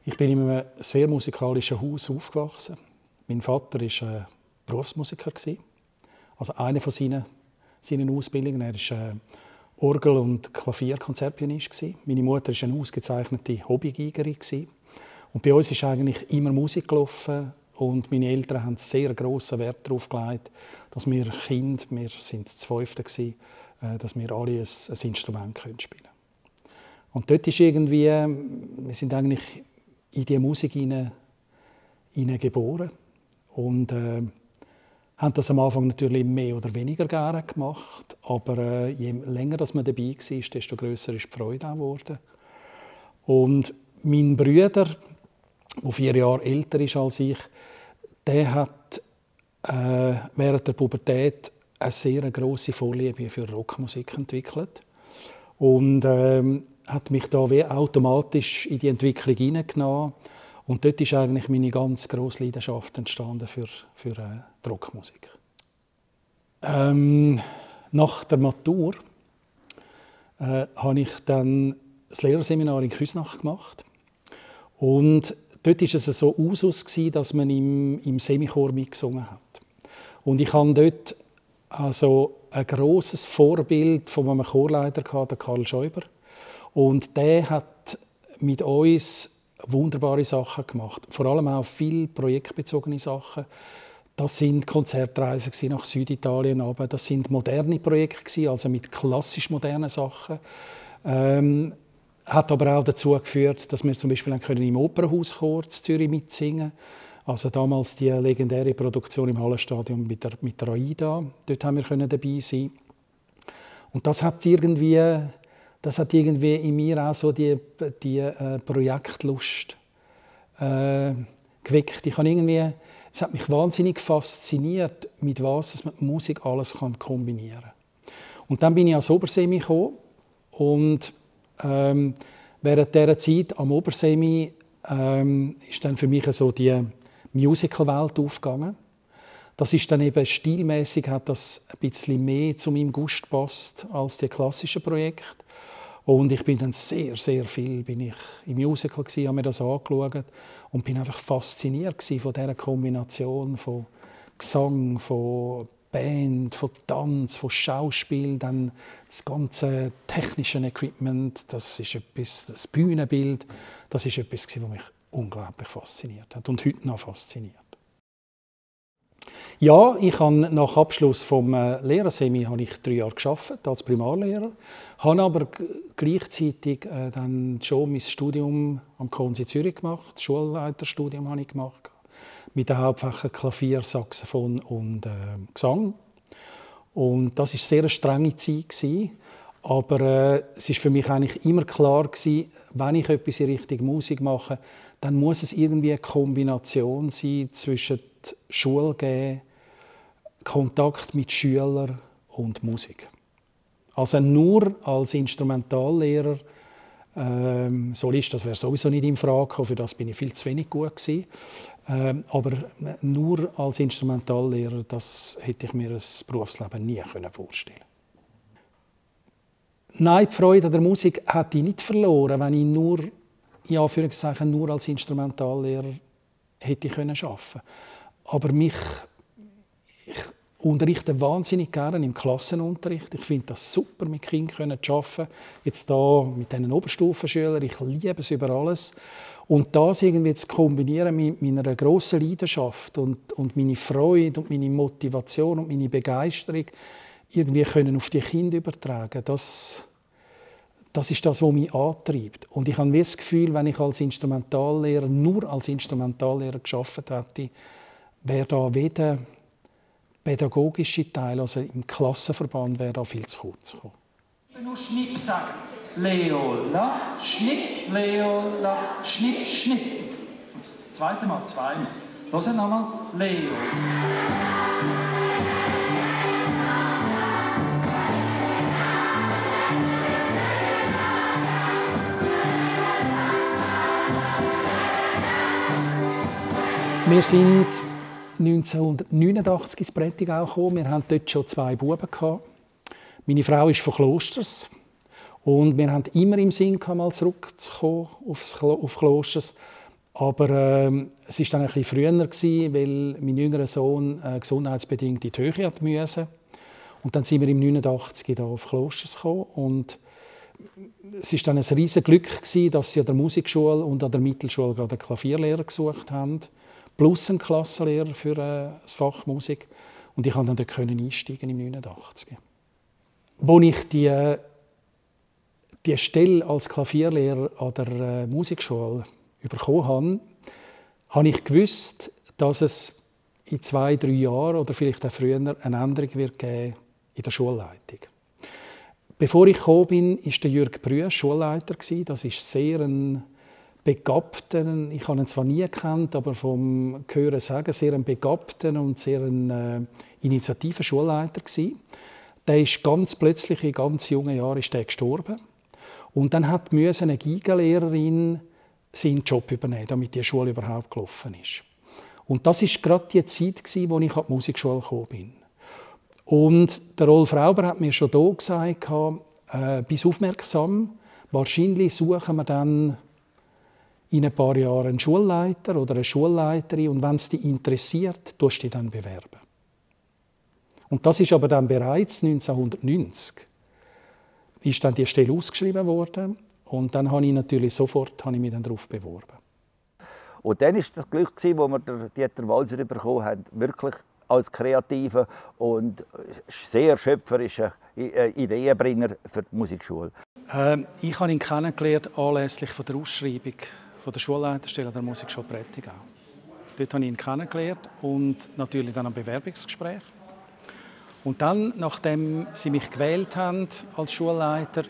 Ich bin in einem sehr musikalischen Haus aufgewachsen. Mein Vater war Berufsmusiker, also eine von seinen Ausbildungen. Er war Orgel- und Klavierkonzertpianist. Meine Mutter war eine ausgezeichnete Hobbygeigerin. Und bei uns ist eigentlich immer Musik gelaufen. Und meine Eltern haben sehr grossen Wert darauf gelegt, dass wir Kinder, wir sind das 5., dass wir alle ein Instrument spielen können. Und dort ist irgendwie, wir sind eigentlich in diese Musik geboren und haben das am Anfang natürlich mehr oder weniger gerne gemacht, aber je länger dass man dabei war, desto grösser ist die Freude auch geworden. Und mein Bruder, der 4 Jahre älter ist als ich, der hat während der Pubertät eine sehr grosse Vorliebe für Rockmusik entwickelt und hat mich da wie automatisch in die Entwicklung hineingenommen. Und dort ist eigentlich meine ganz grosse Leidenschaft entstanden für die Rockmusik. Nach der Matur habe ich dann das Lehrerseminar in Küsnacht gemacht. Und dort war es so Usus, dass man im Semichor mitgesungen hat. Und ich hatte dort also ein grosses Vorbild von einem Chorleiter, Karl Schäuber. Und der hat mit uns wunderbare Sachen gemacht. Vor allem auch viele projektbezogene Sachen. Das sind Konzertreisen nach Süditalien, aber das sind moderne Projekte, also mit klassisch modernen Sachen. Hat aber auch dazu geführt, dass wir zum Beispiel im Opernhauschor in Zürich mitsingen. Also damals die legendäre Produktion im Hallenstadion mit der AIDA. Dort haben wir dabei sein. Und das hat irgendwie in mir auch so die Projektlust geweckt. Es hat mich wahnsinnig fasziniert, mit was man die Musik alles kombinieren kann. Und dann bin ich ans Obersemi gekommen und während dieser Zeit am Obersemi ist dann für mich so die Musical-Welt aufgegangen. Das ist dann eben stilmäßig, hat das ein bisschen mehr zu meinem Gust gepasst als die klassischen Projekte. Und ich bin dann sehr viel im Musical gewesen, habe mir das angeschaut und bin einfach fasziniert von dieser Kombination von Gesang, von Band, von Tanz, von Schauspiel, dann das ganze technische Equipment, das Bühnenbild, das ist etwas, was mich unglaublich fasziniert hat und heute noch fasziniert. Ja, ich habe nach Abschluss vom Lehrersemi habe ich 3 Jahre gearbeitet als Primarlehrer, habe aber gleichzeitig dann schon mein Studium am Konsi Zürich gemacht, das Schulleiterstudium habe ich gemacht, mit den Hauptfächern Klavier, Saxophon und Gesang. Und das war eine sehr strenge Zeit, aber es war für mich eigentlich immer klar gewesen, wenn ich etwas in Richtung Musik mache, dann muss es irgendwie eine Kombination sein zwischen Schule geben, Kontakt mit Schülern und Musik. Also nur als Instrumentallehrer, Solist, das wäre sowieso nicht in Frage gekommen, für das bin ich viel zu wenig gut gewesen. Aber nur als Instrumentallehrer, das hätte ich mir das Berufsleben nie vorstellen können. Nein, die Freude an der Musik hätte ich nicht verloren, wenn ich nur, in Anführungszeichen, nur als Instrumentallehrer hätte arbeiten können. Aber ich unterrichte wahnsinnig gerne im Klassenunterricht. Ich finde das super, mit Kindern zu arbeiten. Jetzt hier mit diesen Oberstufenschülern, ich liebe es über alles. Und das irgendwie zu kombinieren mit meiner grossen Leidenschaft und meine Freude und meine Motivation und meine Begeisterung irgendwie können auf die Kinder übertragen, das ist das, was mich antreibt. Und ich habe das Gefühl, wenn ich als Instrumentallehrer, nur als Instrumentallehrer gearbeitet hätte, wäre da weder pädagogische Teil, also im Klassenverband, wäre da viel zu kurz gekommen. Nur Schnipp sagen. Leola, Schnipp, Leola, Schnipp, Schnipp. Und das zweite Mal zweimal. Los nochmal. Leola. Wir sind 1989 ins Prättigau gekommen. Wir hatten dort schon 2 Buben. Meine Frau ist von Klosters. Und wir hatten immer im Sinn, mal zurückzukommen auf Klosters. Aber es war dann ein bisschen früher, weil mein jüngerer Sohn gesundheitsbedingt in die Höhe musste. Und dann sind wir im 89 hier auf Klosters gekommen. Und es war dann ein riesiges Glück, dass sie an der Musikschule und an der Mittelschule gerade einen Klavierlehrer gesucht haben, plus einen Klassenlehrer für das Fach Musik. Und ich konnte dann dort einsteigen im 89. Als ich die Stelle als Klavierlehrer an der Musikschule bekommen habe, habe ich gewusst, dass es in 2-3 Jahren oder vielleicht auch früher eine Änderung wird geben in der Schulleitung. Bevor ich gekommen bin, war der Jürg Brüsch Schulleiter. Das ist sehr ein begabter, ich habe ihn zwar nie gekannt, aber vom Hören sagen, sehr ein begabter und sehr ein initiativer Schulleiter gewesen. Der ist ganz plötzlich in ganz jungen Jahren gestorben. Und dann musste eine Geigenlehrerin seinen Job übernehmen, damit die Schule überhaupt gelaufen ist. Und das war gerade die Zeit, als ich an die Musikschule gekommen bin. Und der Rolf Rauber hat mir schon hier gesagt, bist aufmerksam, wahrscheinlich suchen wir dann in ein paar Jahren einen Schulleiter oder eine Schulleiterin und wenn es dich interessiert, tust du dich dann bewerben. Und das ist aber dann bereits 1990 ist dann die Stelle ausgeschrieben worden und dann habe ich natürlich sofort mich dann darauf beworben. Und dann war das Glück, wo wir den Dieter Walser bekommen haben, wirklich als kreativer und sehr schöpferischer Ideenbringer für die Musikschule. Ich habe ihn kennengelernt anlässlich der Ausschreibung von der Schulleiterstelle der Musikschule Prättigau. Dort habe ich ihn kennengelernt und natürlich dann am Bewerbungsgespräch. Und dann, nachdem sie mich gewählt haben als Schulleiter,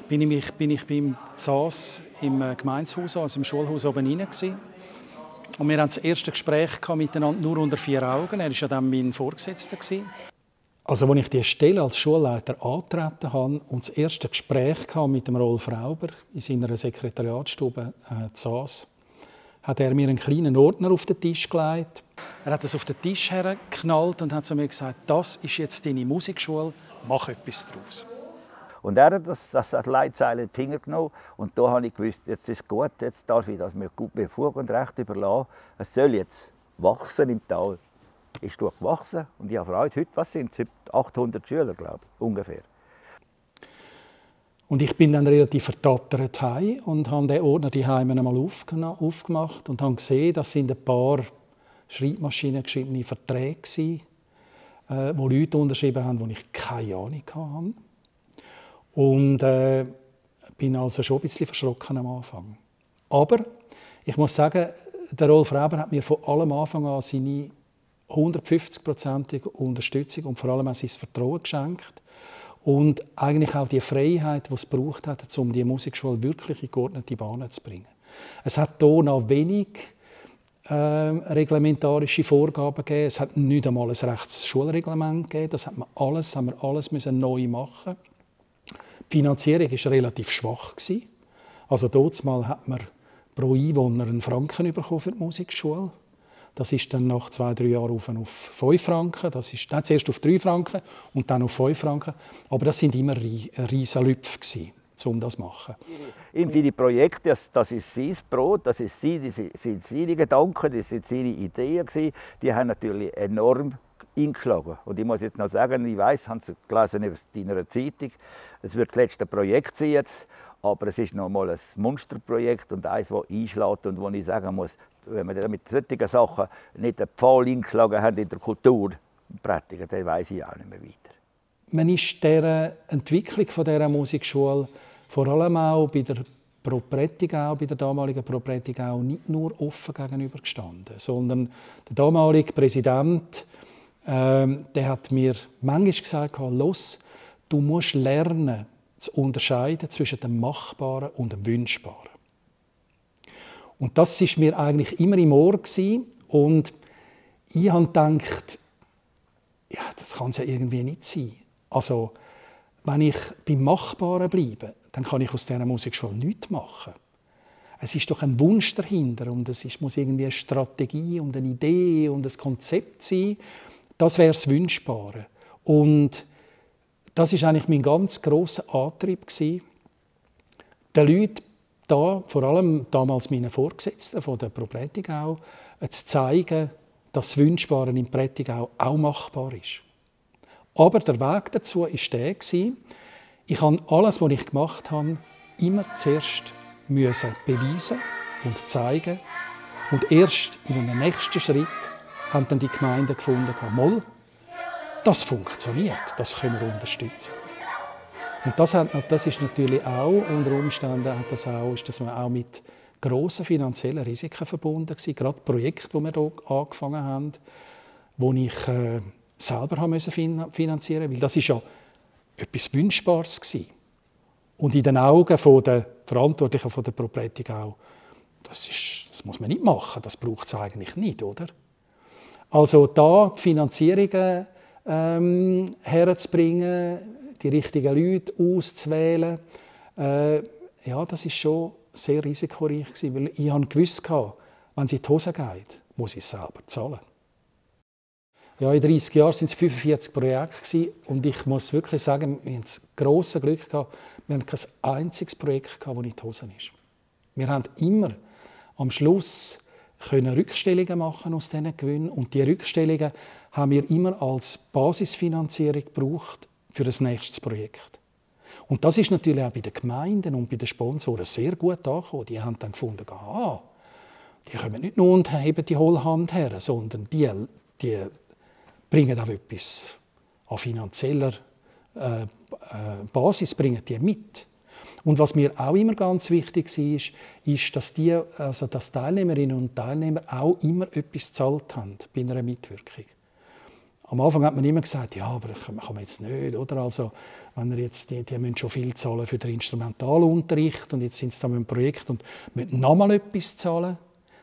bin ich beim ZAS im Gemeindehaus, also im Schulhaus oben rein gewesen. Und wir hatten das erste Gespräch miteinander nur unter 4 Augen. Er war ja dann mein Vorgesetzter. Also, als ich diese Stelle als Schulleiter angetreten habe und das erste Gespräch mit dem Rolf Rauber in seiner Sekretariatsstube ZAS, hat er mir einen kleinen Ordner auf den Tisch gelegt. Er hat es auf den Tisch hergeknallt und hat zu mir gesagt, das ist jetzt deine Musikschule, mach etwas daraus. Und er hat das Leitzeil in die Finger genommen und da habe ich gewusst, jetzt ist es gut, jetzt darf ich das mit Fug und Recht überlassen. Es soll jetzt wachsen im Tal. Ist durchgewachsen und ich habe Freude. Heute sind es 800 Schüler, glaube ich, ungefähr. Und ich bin dann relativ verdattert heim und habe den Ordner daheim einmal aufgemacht und habe gesehen, dass sind ein paar Schreibmaschinen geschriebene Verträge waren, wo Leute unterschrieben haben, die ich keine Ahnung hatte. Und bin also schon ein bisschen verschrocken am Anfang. Aber ich muss sagen, der Rolf Rauber hat mir von allem Anfang an seine 150-prozentige Unterstützung und vor allem auch sein Vertrauen geschenkt. Und eigentlich auch die Freiheit, die es gebraucht hat, um die Musikschule wirklich in geordnete Bahnen zu bringen. Es hat hier noch wenig reglementarische Vorgaben gegeben. Es hat nicht einmal ein Rechtsschulreglement gegeben. Das haben wir alles müssen neu machen. Die Finanzierung war relativ schwach. Also dort hat man pro Einwohner einen Franken bekommen für die Musikschule. Das ist dann nach 2-3 Jahren auf 5 Franken. Das ist zuerst auf 3 Franken und dann auf 5 Franken. Aber das sind immer riesige Lüpfe, um das zu machen. In seine Projekte, das ist sein Brot, das sind seine Gedanken, das sind seine Ideen. Die haben natürlich enorm eingeschlagen. Und ich muss jetzt noch sagen, ich weiss, haben Sie gelesen in einer Zeitung, es wird das letzte Projekt sein jetzt, aber es ist noch mal ein Monsterprojekt und eines, das einschlägt und wo ich sagen muss, wenn wir mit solchen Sachen nicht einen Pfahl eingeschlagen haben in der Kultur Prättigen, dann weiss ich auch nicht mehr weiter. Man ist der Entwicklung dieser Musikschule vor allem auch bei der bei der damaligen Pro Prättigau nicht nur offen gegenübergestanden, sondern der damalige Präsident, der hat mir manchmal gesagt, «Los, du musst lernen zu unterscheiden zwischen dem Machbaren und dem Wünschbaren.» Und das war mir eigentlich immer im Ohr und ich habe gedacht, ja, das kann es ja irgendwie nicht sein. Also, wenn ich beim Machbaren bleibe, dann kann ich aus dieser Musikschule nichts machen. Es ist doch ein Wunsch dahinter und muss irgendwie eine Strategie und eine Idee und ein Konzept sein. Das wäre das Wünschbare. Und das ist eigentlich mein ganz grosser Antrieb, den Leuten da vor allem damals meinen Vorgesetzten von der Pro-Prättigau zu zeigen, dass das Wünschbare in Prättigau auch machbar ist. Aber der Weg dazu war der, ich habe alles, was ich gemacht habe, immer zuerst beweisen und zeigen. Und erst in einem nächsten Schritt haben dann die Gemeinden gefunden, mal, das funktioniert, das können wir unterstützen. Und das ist natürlich auch, unter Umständen ist das auch mit grossen finanziellen Risiken verbunden gewesen. Gerade Projekte, die wir hier angefangen haben, die ich selber finanzieren musste. Weil das ist ja etwas Wünschbares gewesen. Und in den Augen der Verantwortlichen von der Pro-Prättigau, das muss man nicht machen, das braucht es eigentlich nicht, oder? Also da die Finanzierungen herzubringen, die richtigen Leute auszuwählen, ja, das ist schon sehr risikoreich gewesen, weil ich wusste, wenn es in die Hose geht, muss ich es selber zahlen. Ja, in 30 Jahren waren es 45 Projekte und ich muss wirklich sagen, wir hatten das grosse Glück gehabt, wir hatten kein einziges Projekt gehabt, das in die Hose ist. Wir haben immer am Schluss Rückstellungen machen aus diesen Gewinnen und die Rückstellungen haben wir immer als Basisfinanzierung gebraucht für ein nächstes Projekt. Und das ist natürlich auch bei den Gemeinden und bei den Sponsoren sehr gut angekommen. Die haben dann gefunden, die kommen nicht nur und heben die Hohlhand her, sondern die bringen auch etwas an finanzieller Basis bringen die mit. Und was mir auch immer ganz wichtig war, ist, dass Teilnehmerinnen und Teilnehmer auch immer etwas gezahlt haben bei einer Mitwirkung. Am Anfang hat man immer gesagt, ja, aber das kann man jetzt nicht, oder? Also, wenn wir jetzt, die müssen schon viel zahlen für den Instrumentalunterricht und jetzt sind sie da mit dem Projekt und müssen nochmal etwas zahlen.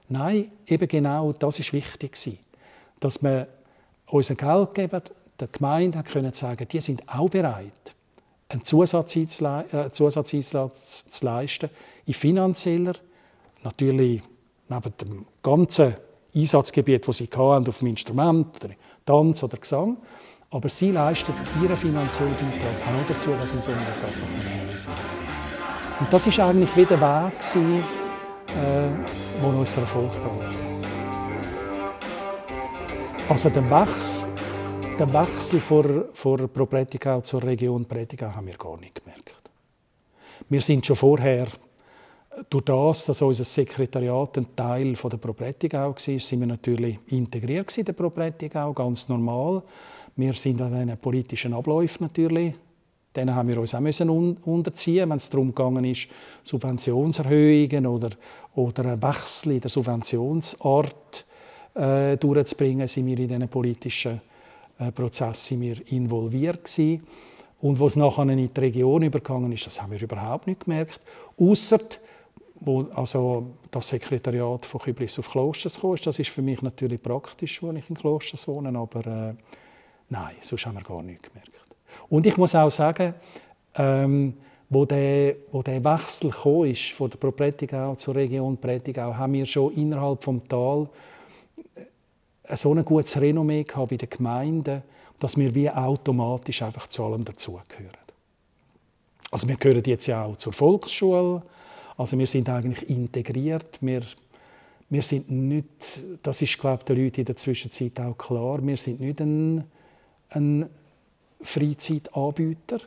Nein, eben genau das war wichtig, dass wir unseren Geldgeber, der Gemeinde, können sagen, die sind auch bereit, einen Zusatzeinsatz zu leisten, in finanzieller, natürlich neben dem ganzen Einsatzgebiet, das sie hatten, auf dem Instrument, oder Tanz oder Gesang. Aber sie leisten ihren finanziellen Beitrag auch dazu, dass man so eine Sache realisieren kann. Und das war eigentlich wieder der Weg, der uns Erfolg gebracht hat. Also den Wechsel von Pro-Prättigau zur Region Prättigau haben wir gar nicht gemerkt. Wir sind schon vorher, durch das, dass unser Sekretariat ein Teil der Pro-Prättigau war, sind wir natürlich integriert in der Pro-Prättigau, ganz normal. Wir sind an diesen politischen Abläufen natürlich. Denen haben wir uns auch unterziehen, wenn es darum gegangen ist, Subventionserhöhungen oder einen Wechsel in der Subventionsart durchzubringen, sind wir in diesen politischen Prozessen involviert gewesen. Und was nachher in die Region übergegangen ist, das haben wir überhaupt nicht gemerkt. Ausser also das Sekretariat von Küblis auf Klosters kam, das ist für mich natürlich praktisch, wo ich in Klosters wohne, aber nein, sonst haben wir gar nichts gemerkt. Und ich muss auch sagen, wo der Wechsel gekommen ist, von der Pro-Prättigau zur Region Prättigau, haben wir schon innerhalb des Tals so ein gutes Renommee gehabt bei den Gemeinden, dass wir wie automatisch einfach zu allem dazugehören. Also wir gehören jetzt ja auch zur Volksschule, also wir sind eigentlich integriert, wir sind nicht, das ist glaube ich den Leuten in der Zwischenzeit auch klar, wir sind nicht ein Freizeitanbieter,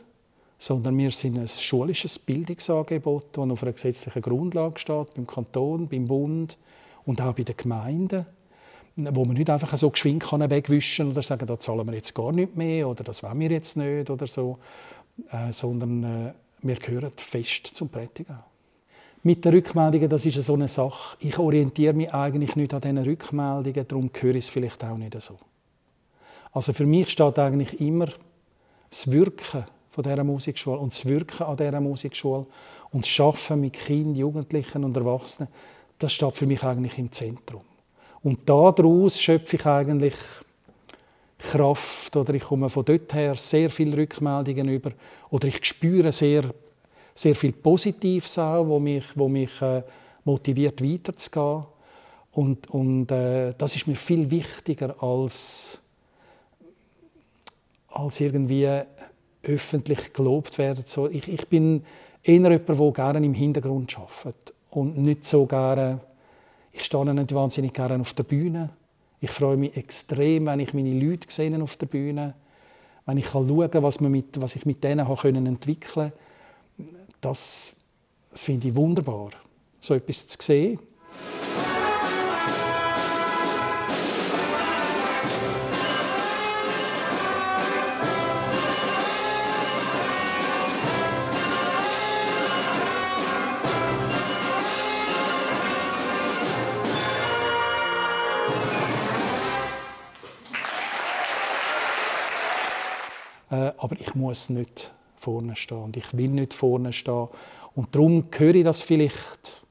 sondern wir sind ein schulisches Bildungsangebot, das auf einer gesetzlichen Grundlage steht, beim Kanton, beim Bund und auch bei den Gemeinden, wo man nicht einfach so geschwind wegwischen kann oder sagen, da zahlen wir jetzt gar nicht mehr oder das wollen wir jetzt nicht oder so, sondern wir gehören fest zum Prättigau. Mit den Rückmeldungen, das ist so eine Sache. Ich orientiere mich eigentlich nicht an diesen Rückmeldungen, darum höre ich es vielleicht auch nicht so. Also für mich steht eigentlich immer das Wirken von dieser Musikschule und das Wirken an dieser Musikschule und das Arbeiten mit Kindern, Jugendlichen und Erwachsenen, das steht für mich eigentlich im Zentrum. Und daraus schöpfe ich eigentlich Kraft oder ich komme von dort her sehr viele Rückmeldungen über oder ich spüre sehr viel Positives auch, wo mich motiviert weiterzugehen. Und das ist mir viel wichtiger als irgendwie öffentlich gelobt werden. So, ich bin eher jemand, der gerne im Hintergrund arbeitet und nicht so gerne. Ich stehe nicht wahnsinnig gerne auf der Bühne. Ich freue mich extrem, wenn ich meine Leute sehe auf der Bühne. Wenn ich schauen kann, was ich mit denen entwickeln konnte. Das finde ich wunderbar, so etwas zu sehen. Aber ich muss nicht vorne stehen und ich will nicht vorne stehen. Und darum höre ich das vielleicht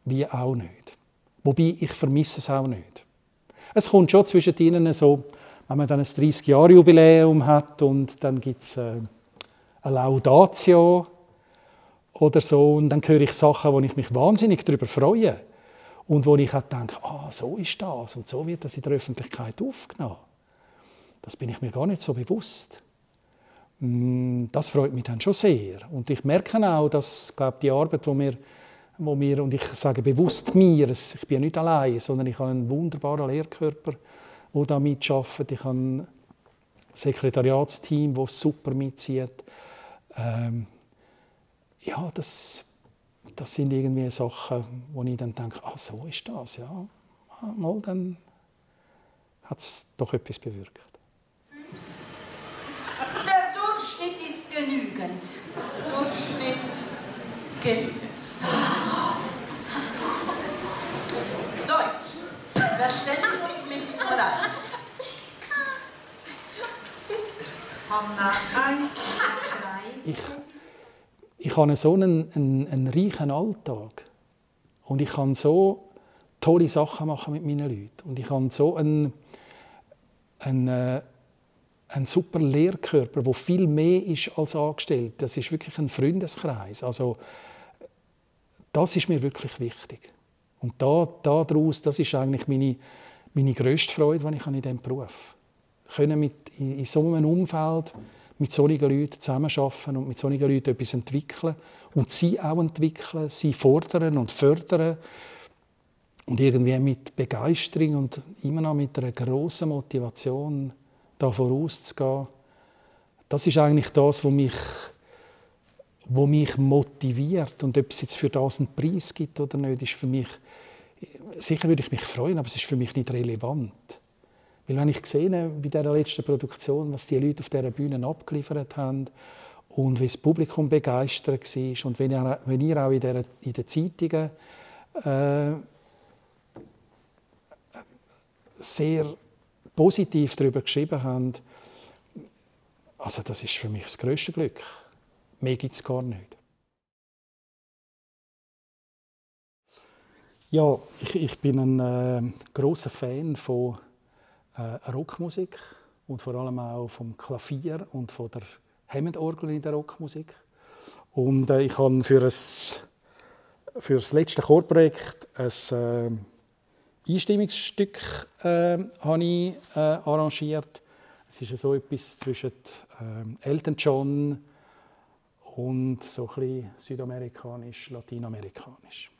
wie auch nicht. Wobei, ich vermisse es auch nicht. Es kommt schon zwischen ihnen so, wenn man dann ein 30-Jahre-Jubiläum hat und dann gibt es eine Laudatio oder so und dann höre ich Sachen, wo ich mich wahnsinnig darüber freue und wo ich auch denke, so ist das und so wird das in der Öffentlichkeit aufgenommen. Das bin ich mir gar nicht so bewusst. Das freut mich dann schon sehr. Und ich merke auch, dass die Arbeit, wo wir, und ich sage bewusst mir, ich bin nicht allein, sondern ich habe einen wunderbaren Lehrkörper, der da mitarbeitet. Ich habe ein Sekretariatsteam, das super mitzieht. Ja, das sind irgendwie Sachen, wo ich dann denke, so ist das, ja. Mal, dann hat es doch etwas bewirkt. Der Durchschnitt ist genügend. Durchschnitt genügend. Deutsch. Verständigung mit Nummer 1. Hanna 1. Ich habe so einen reichen Alltag. Und ich kann so tolle Sachen machen mit meinen Leuten. Und ich habe so einen super Lehrkörper, der viel mehr ist als angestellt. Das ist wirklich ein Freundeskreis. Also, das ist mir wirklich wichtig. Und daraus, das ist eigentlich meine grösste Freude, die ich in diesem Beruf habe. In so einem Umfeld mit solchen Leuten zusammenarbeiten und mit solchen Leuten etwas entwickeln und sie auch entwickeln, sie fordern und fördern und irgendwie mit Begeisterung und immer noch mit einer grossen Motivation da vorauszugehen. Das ist eigentlich das, was mich motiviert. Und ob es jetzt für das einen Preis gibt oder nicht, ist für mich, sicher würde ich mich freuen, aber es ist für mich nicht relevant. Weil wenn ich sehe, bei dieser letzten Produktion, was die Leute auf dieser Bühne abgeliefert haben und wie das Publikum begeistert war und wenn ihr auch in den Zeitungen sehr positiv darüber geschrieben habt, also das ist für mich das grösste Glück. Mehr gibt es gar nicht. Ja, ich bin ein grosser Fan von Rockmusik und vor allem auch vom Klavier und von der Hammond-Orgel in der Rockmusik. Und ich habe für das letzte Chorprojekt ein Einstimmungsstück arrangiert. Es ist so etwas zwischen Elton John und so ein bisschen südamerikanisch, lateinamerikanisch.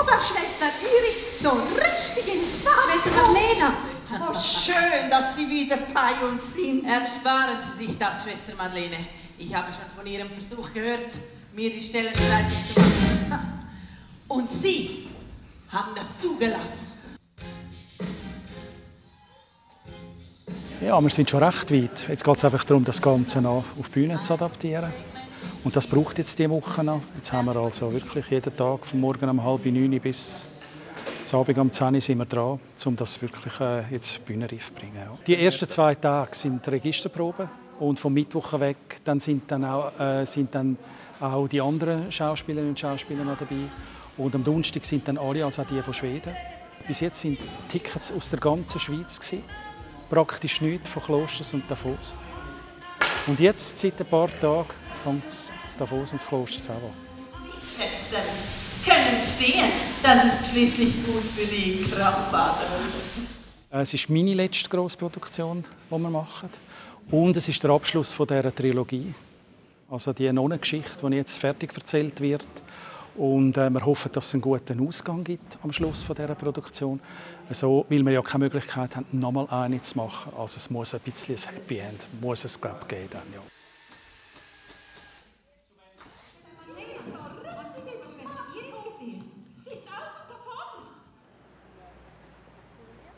oder Schwester Iris so richtig in Farbe. Schwester Madeleine! Oh, schön, dass Sie wieder bei uns sind. Ersparen Sie sich das, Schwester Madeleine. Ich habe schon von Ihrem Versuch gehört, mir die Stellenstreitung zu machen. Und Sie haben das zugelassen. Ja, wir sind schon recht weit. Jetzt geht es einfach darum, das Ganze noch auf die Bühne zu adaptieren. Und das braucht jetzt diese Woche noch. Jetzt haben wir also wirklich jeden Tag von morgen um 8:30 bis zum Abend um 10 Uhr sind wir dran, um das wirklich jetzt bühnenreif zu bringen. Ja. Die ersten 2 Tage sind Registerproben und vom Mittwoch weg sind dann auch die anderen Schauspielerinnen und Schauspieler noch dabei. Und am Donnerstag sind dann alle, also auch die von Schweden. Bis jetzt sind Tickets aus der ganzen Schweiz gewesen. Praktisch nichts von Klosters und Davos. Und jetzt, seit ein paar Tagen, fängt das Davos und das Klosters an. Schwestern können stehen. Das ist schließlich gut für die Krampfadern. Es ist meine letzte Grossproduktion, die wir machen. Und es ist der Abschluss dieser Trilogie. Also die Nonnengeschichte, die jetzt fertig erzählt wird. Und wir hoffen, dass es einen guten Ausgang gibt am Schluss dieser Produktion. Also, weil wir ja keine Möglichkeit haben, nochmal eine zu machen. Also es muss ein bisschen ein Happy End muss es, glaube ich, geben. Ja.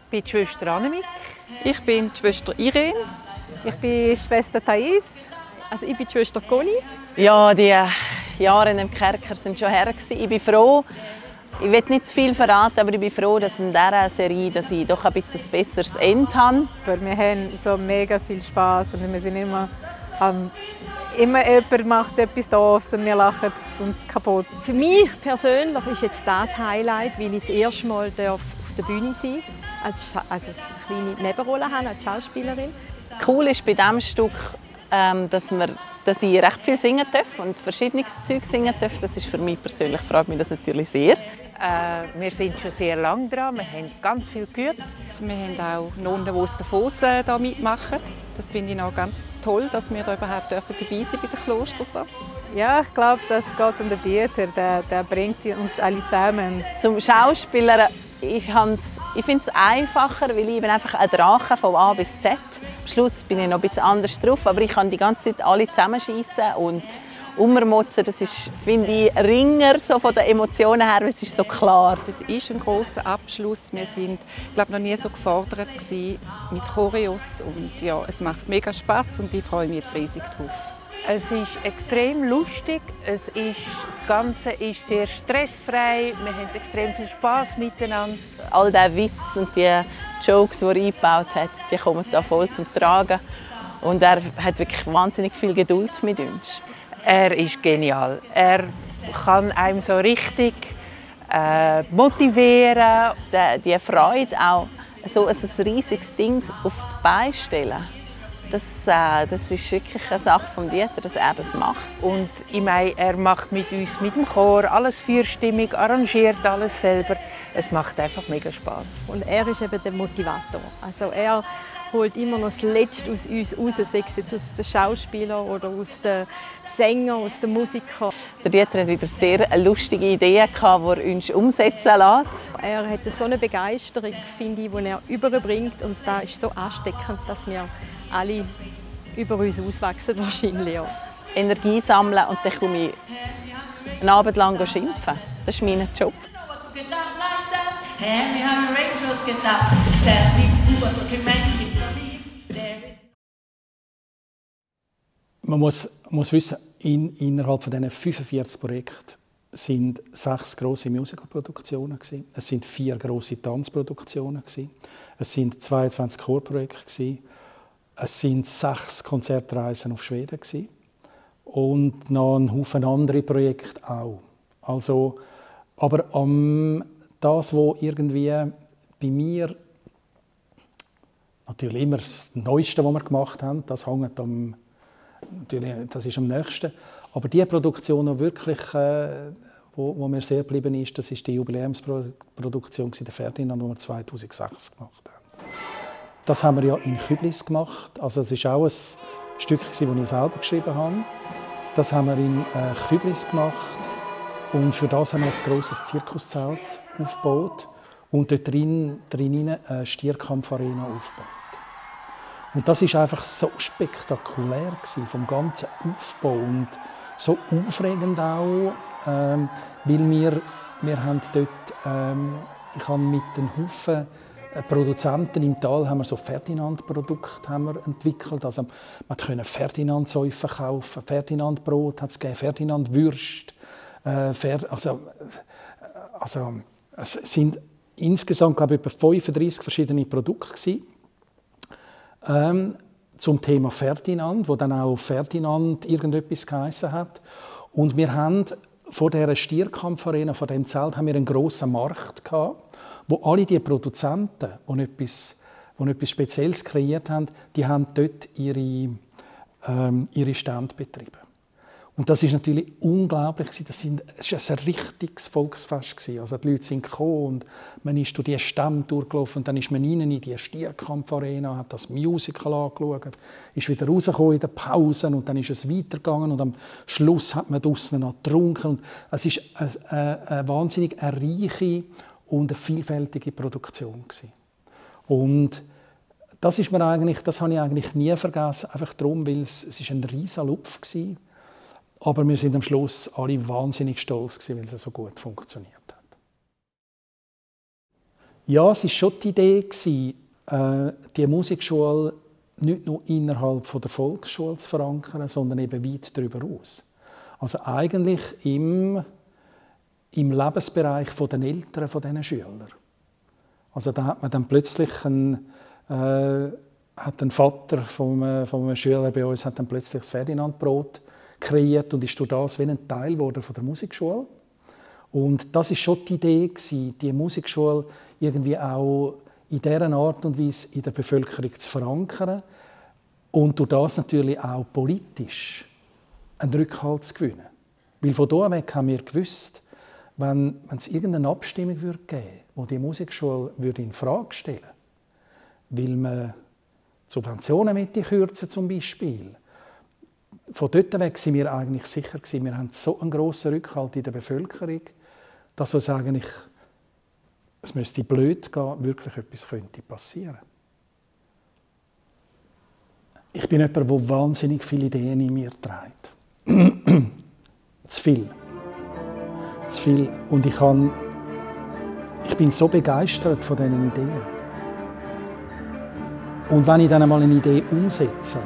Ich bin die Schwester Annemiek. Ich bin die Schwester Irene. Ich bin Schwester Thais. Also ich bin die Schwester Conny. Ja, die Jahre in dem Kerker sind schon her. Ich bin froh, ich will nicht zu viel verraten, aber ich bin froh, dass in dieser Serie dass ich doch ein bisschen ein besseres Ende habe. Wir haben so mega viel Spass und wir sind immer jemand macht etwas Doofes und wir lachen uns kaputt. Für mich persönlich ist jetzt das Highlight, weil ich das erste Mal auf der Bühne sein darf, also eine kleine Nebenrolle habe als Schauspielerin. Cool ist bei diesem Stück, dass ich recht viel singen darf und verschiedenes Zeug singen darf. Das ist für mich persönlich, freut mich das natürlich sehr. Wir sind schon sehr lange dran, wir haben ganz viel geübt. Wir haben auch Nonnen, die aus Davos hier mitmachen. Das finde ich noch ganz toll, dass wir da überhaupt dabei sein bei den Klosters. Ja, ich glaube, das geht um den Dieter, der bringt uns alle zusammen. Zum Schauspieler, ich finde es einfacher, weil ich bin einfach ein Drache von A bis Z. Am Schluss bin ich noch ein bisschen anders drauf, aber ich kann die ganze Zeit alle zusammenschießen und ummotzen. Das ist, finde ich, Ringer so von den Emotionen her, weil es ist so klar. Das ist ein grosser Abschluss. Wir sind, glaube noch nie so gefordert mit Choreos und ja, es macht mega Spass und ich freue mich jetzt riesig drauf. Es ist extrem lustig, das Ganze ist sehr stressfrei, wir haben extrem viel Spass miteinander. All der Witz und die Jokes, die er eingebaut hat, die kommen da voll zum Tragen. Und er hat wirklich wahnsinnig viel Geduld mit uns. Er ist genial. Er kann einem so richtig motivieren. Die Freude, auch so ein riesiges Ding auf die Beine stellen. Das ist wirklich eine Sache vom Dieter, dass er das macht. Und ich meine, er macht mit uns, mit dem Chor, alles vierstimmig, arrangiert alles selber. Es macht einfach mega Spass. Und er ist eben der Motivator. Also er holt immer noch das Letzte aus uns raus, sei es jetzt aus den Schauspielern oder aus den Sängern, aus den Musikern. Der Dieter hat wieder sehr lustige Ideen gehabt, die er uns umsetzen lässt. Er hat so eine Begeisterung, finde ich, die er überbringt und das ist so ansteckend, dass wir alle über uns auswachsen wahrscheinlich. Ja. Energie sammeln und dann komme ich einen Abend lang schimpfen. Das ist mein Job. Man muss wissen, innerhalb von diesen 45 Projekten sind 6 grosse Musicalproduktionen gewesen. Es sind 4 grosse Tanzproduktionen gewesen. Es sind 22 Chorprojekte gewesen. Es sind 6 Konzertreisen auf Schweden gewesen. Und noch ein Haufen andere Projekte auch. Also, aber das, was irgendwie bei mir natürlich immer das Neueste, was wir gemacht haben, das hängt das ist am nächsten. Aber die Produktion, die wirklich, wo mir sehr geblieben ist, das ist die Jubiläumsproduktion der Ferdinand, die wir 2006 gemacht haben. Das haben wir ja in Küblis gemacht. Also das war auch ein Stück, das ich selber geschrieben habe. Das haben wir in Küblis gemacht. Und für das haben wir ein grosses Zirkuszelt aufgebaut und dort drin eine Stierkampfarena aufgebaut. Und das ist einfach so spektakulär gewesen, vom ganzen Aufbau und so aufregend auch, weil wir haben dort, ich habe mit den Haufen Produzenten im Tal haben wir so Ferdinand-Produkte entwickelt. Also man konnte Ferdinand-Säufe kaufen, Ferdinand-Brot hat es gegeben, Ferdinand-Würst. Also es sind insgesamt, glaube ich, etwa 35 verschiedene Produkte zum Thema Ferdinand, wo dann auch Ferdinand irgendetwas geheissen hat. Und wir haben vor dieser Stierkampfarena, vor dem Zelt, haben wir einen grossen Markt gehabt, wo alle die Produzenten, die etwas Spezielles kreiert haben, die haben dort ihre Stände betrieben. Und das ist natürlich unglaublich. Es war ein richtiges Volksfest. Also die Leute sind gekommen und man ist durch diese Stämme durchgelaufen und dann ist man rein in die Stierkampfarena, hat das Musical angeschaut, ist wieder rausgekommen in den Pausen und dann ist es weitergegangen und am Schluss hat man draussen noch getrunken. Und es war eine wahnsinnig reiche und eine vielfältige Produktion gewesen. Und das habe ich eigentlich nie vergessen, einfach darum, weil es ein riesiger Lupf war. Aber wir sind am Schluss alle wahnsinnig stolz gewesen, weil es so gut funktioniert hat. Ja, es war schon die Idee gewesen, die Musikschule nicht nur innerhalb der Volksschule zu verankern, sondern eben weit darüber aus. Also eigentlich im Lebensbereich der Eltern von diesen Schülern. Also da hat man dann plötzlich hat ein Vater von einem Schüler bei uns hat dann plötzlich das Ferdinand-Brot kreiert und ist durch das wie ein Teil geworden von der Musikschule. Und das ist schon die Idee gewesen, die Musikschule irgendwie auch in dieser Art und Weise in der Bevölkerung zu verankern und durch das natürlich auch politisch einen Rückhalt zu gewinnen. Weil von da weg haben wir gewusst, wenn es irgendeine Abstimmung geben würde, die die Musikschule in Frage stellen würde, weil man Subventionen mit kürzen zum Beispiel. Von dort weg sind wir eigentlich sicher gewesen, wir haben so einen grossen Rückhalt in der Bevölkerung, dass uns eigentlich, es müsste blöd gehen, wirklich etwas könnte passieren. Ich bin jemand, der wahnsinnig viele Ideen in mir trägt. Zu viel. Zu viel. Und ich bin so begeistert von diesen Ideen. Und wenn ich dann einmal eine Idee umsetze,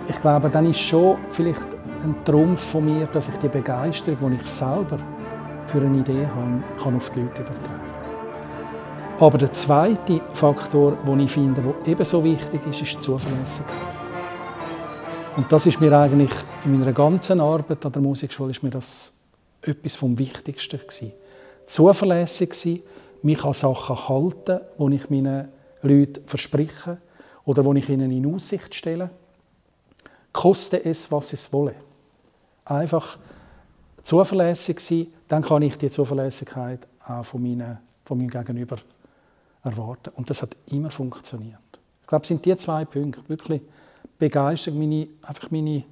ich glaube, dann ist schon vielleicht ein Trumpf von mir, dass ich die Begeisterung, die ich selber für eine Idee habe, kann auf die Leute übertragen. Aber der zweite Faktor, den ich finde, der ebenso wichtig ist die Zuverlässigkeit. Und das ist mir eigentlich in meiner ganzen Arbeit an der Musikschule ist mir das etwas vom Wichtigsten gewesen. Zuverlässig sein, mich an Sachen halten, die ich meinen Leuten verspreche oder die ich ihnen in Aussicht stelle. Koste es, was es wolle. Einfach zuverlässig sein, dann kann ich die Zuverlässigkeit auch von meinem Gegenüber erwarten. Und das hat immer funktioniert. Ich glaube, es sind die zwei Punkte. Wirklich Begeisterung, einfach meine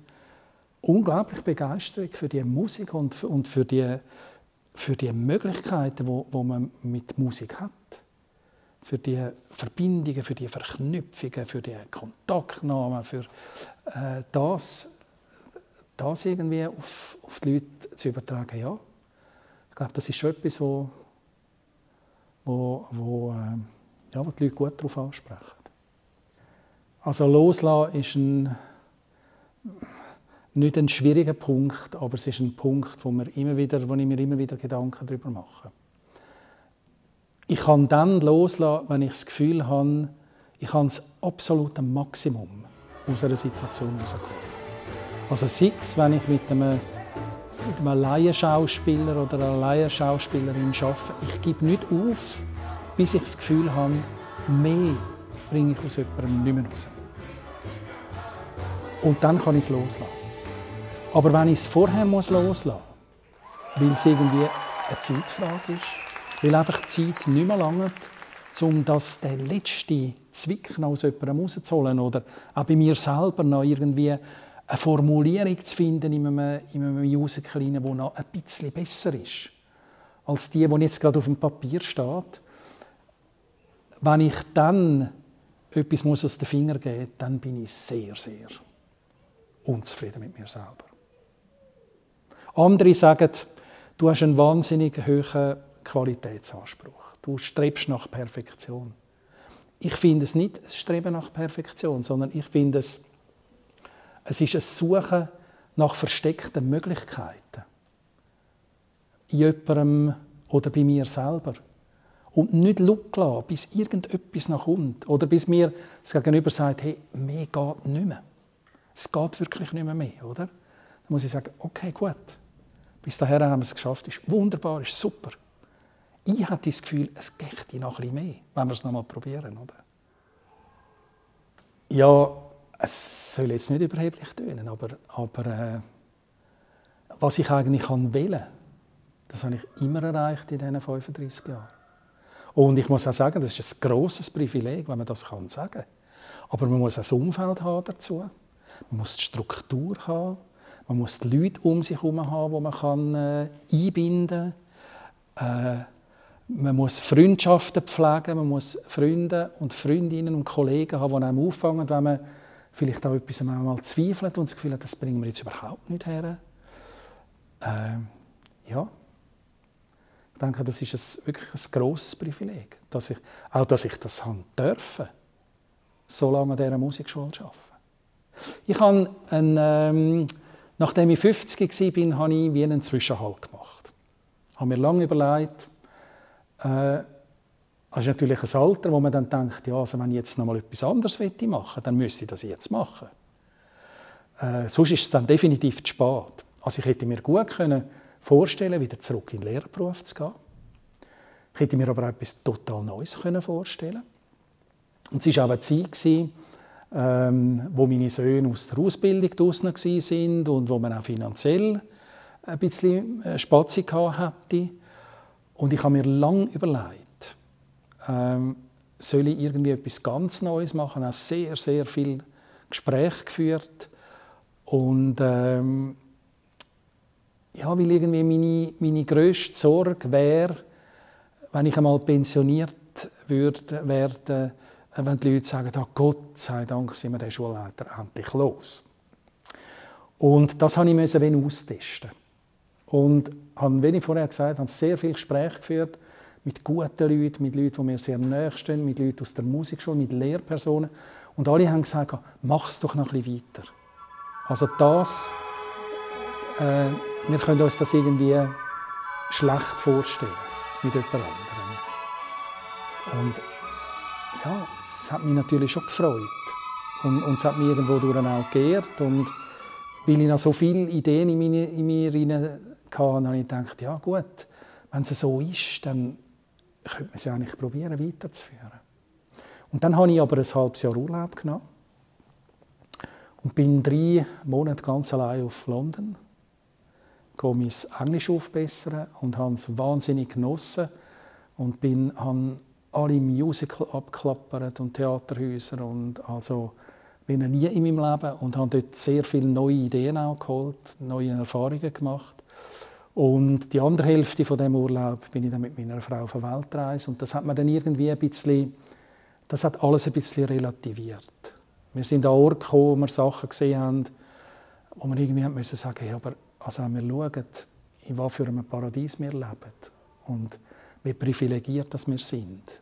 unglaubliche Begeisterung für die Musik und für die Möglichkeiten, die man mit Musik hat. Für die Verbindungen, für die Verknüpfungen, für die Kontaktnahmen, für das irgendwie auf die Leute zu übertragen. Ja, ich glaube, das ist schon etwas, wo die Leute gut darauf ansprechen. Also loslassen ist nicht ein schwieriger Punkt, aber es ist ein Punkt, wo ich mir immer wieder Gedanken darüber mache. Ich kann dann loslassen, wenn ich das Gefühl habe, ich habe das absolute Maximum aus einer Situation herausgeholt. Also sei es, wenn ich mit einem Laienschauspieler oder einer Laienschauspielerin arbeite, ich gebe nicht auf, bis ich das Gefühl habe, mehr bringe ich aus jemandem nicht mehr raus. Und dann kann ich es loslassen. Aber wenn ich es vorher loslassen muss, weil es irgendwie eine Zeitfrage ist, weil einfach die Zeit nicht mehr langt, um den letzten Zwick aus jemandem rauszuholen oder auch bei mir selber noch irgendwie eine Formulierung zu finden in einem Musical, die noch ein bisschen besser ist als die jetzt gerade auf dem Papier steht. Wenn ich dann etwas aus den Fingern geben muss, dann bin ich sehr, sehr unzufrieden mit mir selber. Andere sagen, du hast einen wahnsinnig hohen Qualitätsanspruch. Du strebst nach Perfektion. Ich finde es nicht ein Streben nach Perfektion, sondern ich finde es ist ein Suchen nach versteckten Möglichkeiten. In jemandem oder bei mir selber. Und nicht schauen, bis irgendetwas noch kommt. Oder bis mir das Gegenüber sagt, hey, mehr geht nicht mehr. Es geht wirklich nicht mehr, oder? Dann muss ich sagen, okay, gut. Bis dahin haben wir es geschafft. Ist wunderbar, ist super. Ich habe das Gefühl, es geht noch ein bisschen mehr, wenn wir es noch mal probieren, oder? Ja, es soll jetzt nicht überheblich tönen, aber was ich eigentlich wollte, das habe ich immer erreicht in diesen 35 Jahren. Und ich muss auch sagen, das ist ein grosses Privileg, wenn man das sagen kann. Aber man muss ein Umfeld haben dazu. Man muss die Struktur haben. Man muss die Leute um sich herum haben, die man einbinden kann. Man muss Freundschaften pflegen. Man muss Freunde und Freundinnen und Kollegen haben, die einem auffangen, wenn man vielleicht auch etwas einmal zweifelt und das Gefühl hat, das bringen wir jetzt überhaupt nicht her. Ja. Ich denke, das ist wirklich ein grosses Privileg, dass ich das durfte, so lange an dieser Musikschule zu arbeiten. Ich habe nachdem ich 50 war, habe ich wie einen Zwischenhalt gemacht. Ich habe mir lange überlegt, das ist natürlich ein Alter, wo man dann denkt, ja, also wenn ich jetzt noch mal etwas anderes machen möchte, dann müsste ich das jetzt machen. Sonst ist es dann definitiv zu spät. Also ich hätte mir gut vorstellen, wieder zurück in den Lehrerberuf zu gehen. Ich hätte mir aber auch etwas total Neues vorstellen. Und es war auch eine Zeit, wo meine Söhne aus der Ausbildung draussen waren und wo man auch finanziell ein bisschen Spazi hatte. Und ich habe mir lange überlegt, soll ich irgendwie etwas ganz Neues machen? Ich habe sehr, sehr viele Gespräche geführt. Und ja, weil irgendwie meine grösste Sorge wäre, wenn ich einmal pensioniert werde, wenn die Leute sagen, oh Gott sei Dank sind wir den Schulleiter endlich los. Und das musste ich austesten. Und habe, wie ich vorher gesagt habe, sehr viele Gespräche geführt mit guten Leuten, mit Leuten, die mir sehr nahe stehen, mit Leuten aus der Musikschule, mit Lehrpersonen. Und alle haben gesagt, mach es doch noch ein bisschen weiter. Also wir können uns das irgendwie schlecht vorstellen mit jemand anderem. Und ja, es hat mich natürlich schon gefreut. Und es hat mich irgendwo durch auch geehrt. Und weil ich noch so viele Ideen in mir hatte, habe ich gedacht, ja gut, wenn es so ist, dann könnte man es ja eigentlich probieren, weiterzuführen. Und dann habe ich aber ein halbes Jahr Urlaub genommen und bin 3 Monate ganz allein auf London, gehe mein Englisch aufbessern und habe es wahnsinnig genossen und habe alle Musical abgeklappert und Theaterhäuser und also bin nie in meinem Leben und habe dort sehr viele neue Ideen auch geholt, neue Erfahrungen gemacht. Und die andere Hälfte von dem Urlaub bin ich dann mit meiner Frau auf eine Weltreise und das hat mir dann irgendwie das hat alles ein bisschen relativiert. Wir sind an Orte gekommen, wo wir Sachen gesehen haben, wo wir irgendwie müssen sagen, hey, aber also wenn wir schauen, in was für einem Paradies wir leben und wie privilegiert dass wir sind,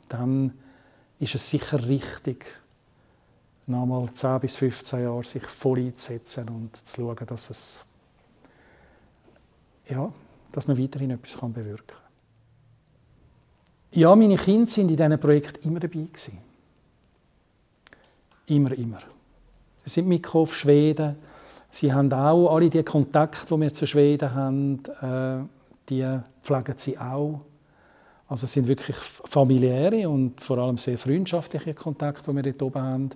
dann ist es sicher richtig, noch mal 10 bis 15 Jahre sich voll einzusetzen und zu schauen, dass man weiterhin etwas bewirken kann. Ja, meine Kinder waren in diesem Projekt immer dabei. Immer. Sie sind mitgekommen auf Schweden. Sie haben auch alle die Kontakte, die wir zu Schweden haben, die pflegen sie auch. Also es sind wirklich familiäre und vor allem sehr freundschaftliche Kontakte, die wir dort oben haben.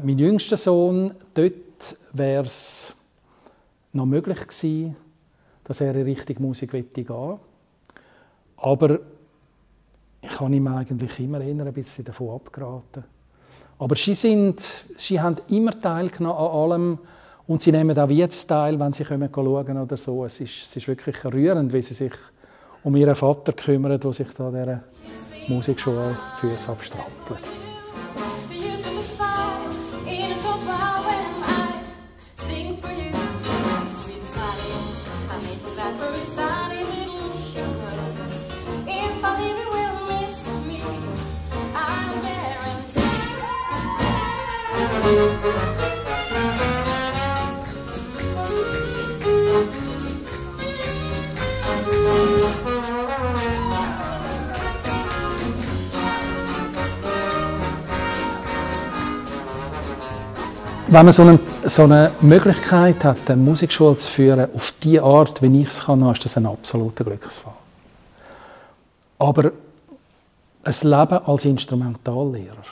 Mein jüngster Sohn, dort wäre es noch möglich gewesen, dass er in Richtung Musik gehen wollte. Aber ich habe ihm eigentlich immer eher ein bisschen davon abgeraten. Aber sie haben immer teilgenommen an allem und sie nehmen auch jetzt teil, wenn sie schauen können oder so. Es ist wirklich rührend, wie sie sich um ihren Vater kümmern, der sich da dieser Musikschule Füße abstrampelt. Wenn man so eine Möglichkeit hat, eine Musikschule zu führen, auf die Art, wie ich es kann, ist das ein absoluter Glücksfall. Aber ein Leben als Instrumentallehrer,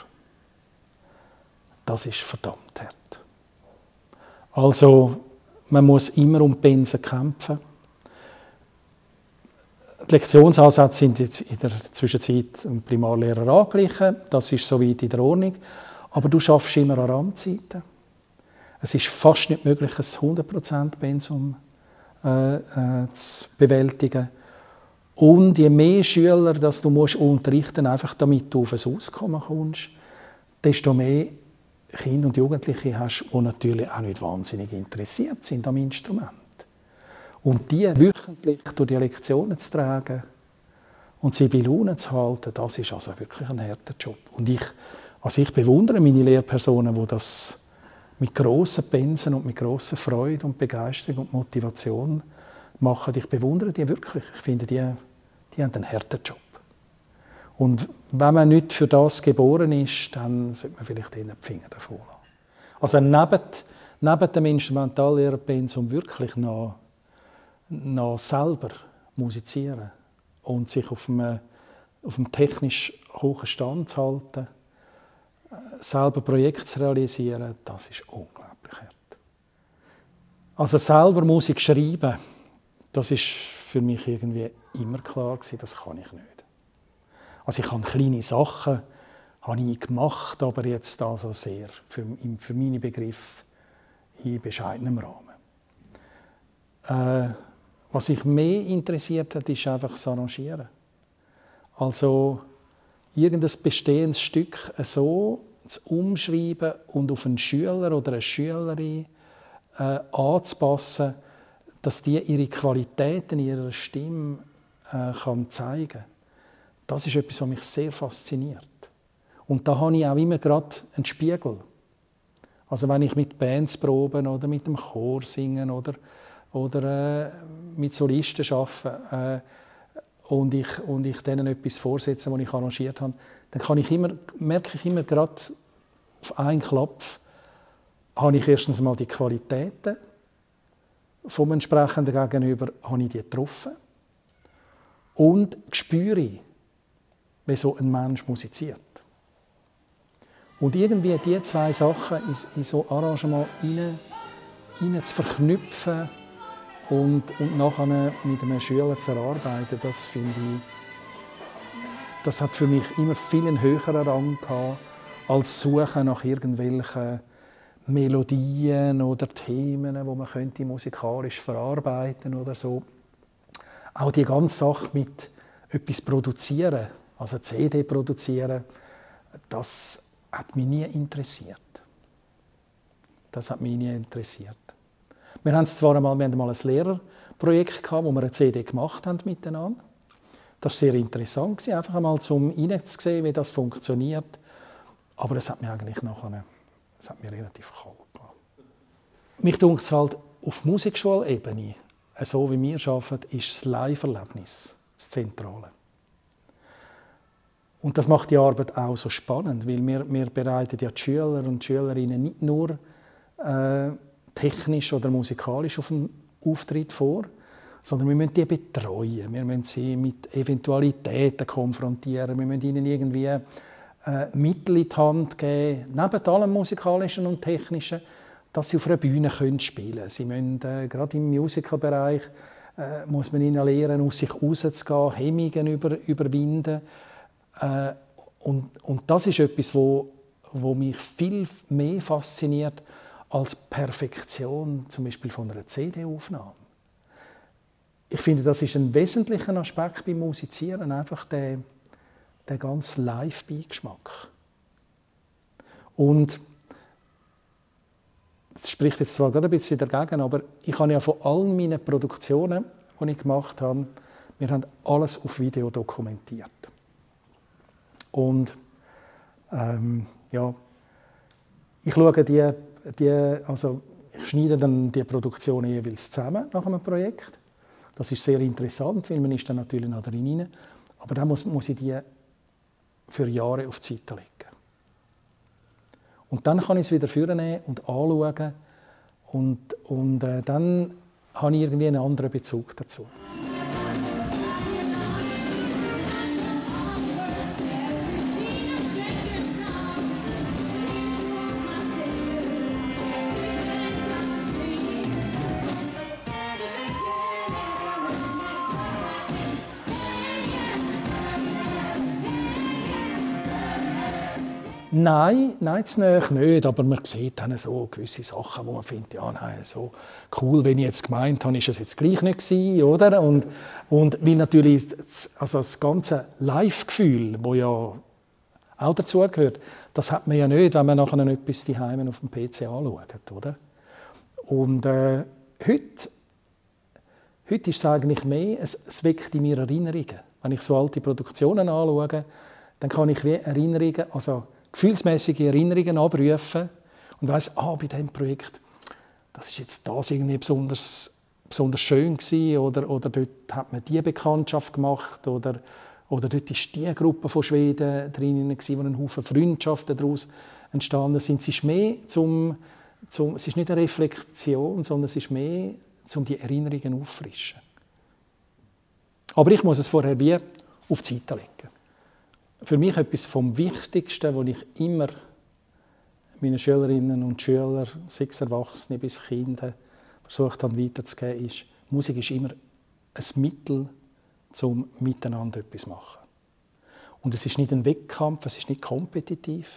das ist verdammt hart. Also, man muss immer um Pensen kämpfen. Die Lektionsansätze sind jetzt in der Zwischenzeit dem Primarlehrer angeglichen. Das ist soweit in der Ordnung. Aber du schaffst immer an Randzeiten. Es ist fast nicht möglich, ein 100% Pensum zu bewältigen. Und je mehr Schüler dass du musst unterrichten, einfach damit du auf ein Auskommen kommst, desto mehr Kinder und Jugendliche hast, die natürlich auch nicht wahnsinnig interessiert sind am Instrument. Und die wöchentlich durch die Lektionen zu tragen und sie bei Laune zu halten, das ist also wirklich ein harter Job. Und ich bewundere meine Lehrpersonen, die das mit grossen Pensen und mit grosser Freude und Begeisterung und Motivation machen. Ich bewundere die wirklich. Ich finde, die haben einen harten Job. Und wenn man nicht für das geboren ist, dann sollte man vielleicht eher die Finger davon lassen. Also neben dem Instrumentallehrerpensum wirklich noch selber musizieren und sich auf einem technisch hohen Stand zu halten, selber Projekte zu realisieren, das ist unglaublich hart. Also selber Musik schreiben, das ist für mich irgendwie immer klar gewesen, das kann ich nicht. Also ich habe kleine Sachen gemacht, aber jetzt also sehr für meine Begriffe in bescheidenem Rahmen. Was mich mehr interessiert hat, ist einfach das Arrangieren. Also irgendein bestehendes Stück so zu umschreiben und auf einen Schüler oder eine Schülerin anzupassen, dass die ihre Qualitäten ihrer Stimme kann zeigen kann. Das ist etwas, was mich sehr fasziniert. Und da habe ich auch immer gerade einen Spiegel. Also wenn ich mit Bands probe oder mit dem Chor singen oder mit Solisten arbeite und ich denen etwas vorsetze, das ich arrangiert habe, dann merke ich immer gerade auf einen Klopf, habe ich erstens mal die Qualitäten vom entsprechenden Gegenüber habe ich die getroffen und spüre, wie so ein Mensch musiziert. Und irgendwie diese zwei Sachen in so Arrangement rein zu verknüpfen und nachher mit einem Schüler zu erarbeiten, das finde ich, das hat für mich immer viel einen höheren Rang gehabt, als Suchen nach irgendwelchen Melodien oder Themen, die man musikalisch verarbeiten oder so. Auch die ganze Sache mit etwas produzieren, also CD produzieren, das hat mich nie interessiert. Das hat mich nie interessiert. Wir haben einmal ein Lehrerprojekt gehabt, wo wir eine CD gemacht haben miteinander. Das war sehr interessant, einfach einmal zum reinzusehen, wie das funktioniert. Aber es hat mich eigentlich relativ kalt gelassen. Mich denkt es halt, auf Musikschulebene, so wie wir arbeiten, ist das Live-Erlebnis das Zentrale. Und das macht die Arbeit auch so spannend, weil wir bereiten ja die Schüler und die Schülerinnen nicht nur technisch oder musikalisch auf einen Auftritt vor, sondern wir müssen die betreuen, wir müssen sie mit Eventualitäten konfrontieren, wir müssen ihnen irgendwie Mittel in die Hand geben, neben allem musikalischen und technischen, dass sie auf einer Bühne spielen können. Sie müssen, gerade im Musicalbereich muss man ihnen lernen, aus sich rauszugehen, Hemmungen überwinden. Und das ist etwas, wo wo mich viel mehr fasziniert als Perfektion, zum Beispiel von einer CD-Aufnahme. Ich finde, das ist ein wesentlicher Aspekt beim Musizieren, einfach der ganze Live-Beigeschmack. Und das spricht jetzt zwar gerade ein bisschen dagegen, aber ich habe ja von allen meinen Produktionen, die ich gemacht habe, wir haben alles auf Video dokumentiert. Und ja, ich schaue also ich schneide dann die Produktionen jeweils zusammen nach einem Projekt. Das ist sehr interessant, weil man ist dann natürlich noch drin. Aber dann muss ich die für Jahre auf die Seite legen. Und dann kann ich es wieder vornehmen und anschauen. Und dann habe ich irgendwie einen anderen Bezug dazu. Nein, zu nahe nicht, aber man sieht dann so gewisse Sachen, wo man findet, ja, nein, so cool, wenn ich jetzt gemeint habe, ist es jetzt gleich nicht gewesen, oder? Und weil natürlich das ganze Live-Gefühl, das ja auch dazugehört, das hat man ja nicht, wenn man nachher etwas daheim auf dem PC anschaut, oder? Und heute ist es eigentlich mehr, es weckt in mir Erinnerungen. Wenn ich so alte Produktionen anschaue, dann kann ich wie Erinnerungen, also gefühlsmäßige Erinnerungen abrufen und weiss, bei diesem Projekt, das ist jetzt das irgendwie besonders schön gewesen, oder dort hat man diese Bekanntschaft gemacht, oder dort ist die Gruppe von Schweden drin gewesen, wo ein Haufen Freundschaften daraus entstanden sind. Es ist mehr es ist nicht eine Reflexion, sondern es ist mehr, um die Erinnerungen auffrischen. Aber ich muss es vorher wie auf die Seite legen. Für mich etwas vom Wichtigsten, was ich immer meinen Schülerinnen und Schülern, sei es Erwachsene bis Kinder, versucht habe weiterzugeben, ist, Musik ist immer ein Mittel, um miteinander etwas zu machen. Und es ist nicht ein Wettkampf, es ist nicht kompetitiv,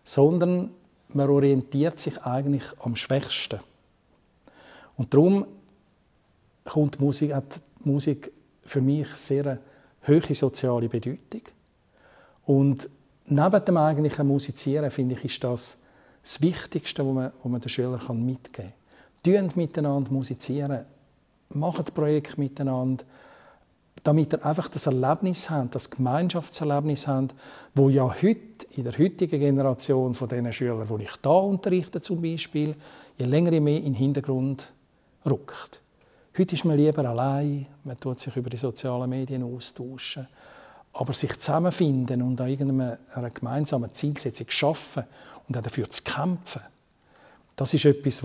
sondern man orientiert sich eigentlich am Schwächsten. Und darum hat Musik für mich sehr eine hohe soziale Bedeutung. Und neben dem eigentlichen Musizieren, finde ich, ist das Wichtigste, was man den Schülern mitgeben kann. Tönt miteinander musizieren, macht Projekte miteinander, damit ihr einfach das Erlebnis habt, das Gemeinschaftserlebnis habt, das ja heute, in der heutigen Generation von diesen Schülern, die ich hier unterrichte zum Beispiel, je länger je mehr in den Hintergrund rückt. Heute ist man lieber allein, man tut sich über die sozialen Medien austauschen. Aber sich zusammenfinden und an irgendeiner gemeinsamen Zielsetzung schaffen und auch dafür zu kämpfen, das ist etwas,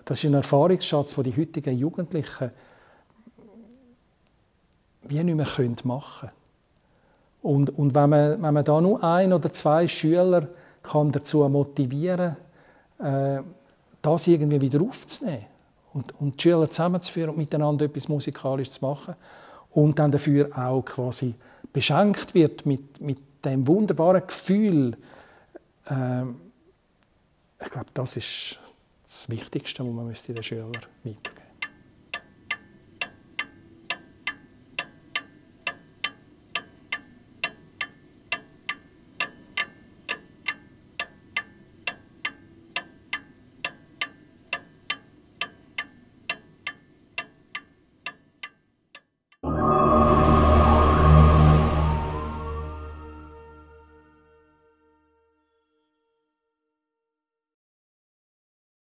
das ist ein Erfahrungsschatz, den die heutigen Jugendlichen wie nicht mehr machen können. Und wenn man da nur 1 oder 2 Schüler kann dazu motivieren kann, das irgendwie wieder aufzunehmen und die Schüler zusammenzuführen und miteinander etwas musikalisch zu machen, und dann dafür auch quasi beschenkt wird mit dem wunderbaren Gefühl. Ich glaube, das ist das Wichtigste, was man den Schülern mitgeben müsste.